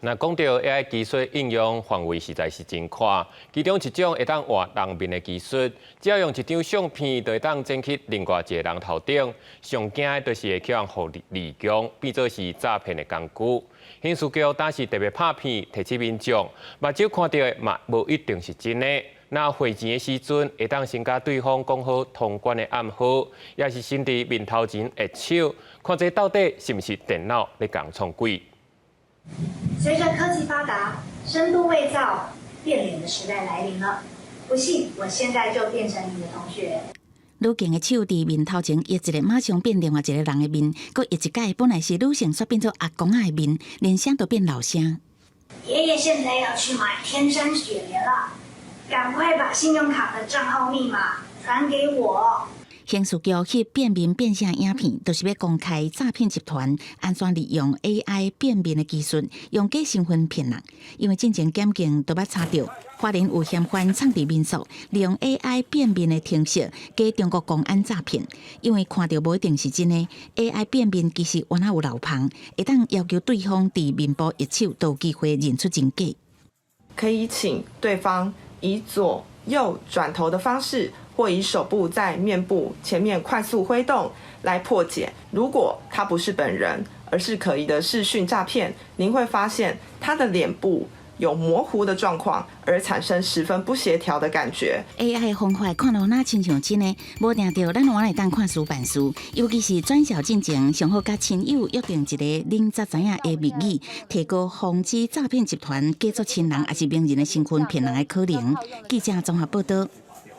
那講到 AI 技術應用範圍實在是真寬，其中一種會當換人面的技術，只要用一張相片就會當整去另外一個人頭頂。上驚的就是會予人利用，變做是詐騙的工具。刑事局當時特別拍片提醒民眾，目睭看著的嘛無一定是真的。若匯錢的時陣，會當先佮對方講好通關的暗號，抑是先佇面頭前握手，看這到底是毋是電腦咧共創鬼。隨著科技發達，深度偽造變臉的時代來臨了。不信，我現在就變成你的同學。女警的手佇面頭前挹一下，馬上變另外一個人的面，閣挹一改，本來是女性，煞變做阿公仔的面，連聲都變老聲。爺爺現在要去買天山雪蓮了，趕快把信用卡的帳號密碼傳給我。刑事局翕變面變聲影片，就是欲公開詐騙集團按怎利用 AI 變面的技術，用假身份騙人。因為進前檢警都捌查著，花蓮有嫌犯藏佇民宿，利用 AI 變面的程式，假中國公安詐騙。因為看著無一定是真的，AI 變面其實原來有漏縫，會當要求對方佇面部握手，都有機會認出真假。可以請對方以左右轉頭的方式，或以手部在面部前面快速揮動來破解。如果他不是本人，而是可疑的視訊詐騙，您會發現他的臉部有模糊的狀況，而產生十分不協調的感覺。 AI 的方法看落若親像真的，無定著咱原來會當看事辦事，尤其是轉銷進前，上好佮親友約定一個恁才知影的密語，提高防止詐騙集團假作親人抑是名人的身份騙人的可能。記者綜合報道。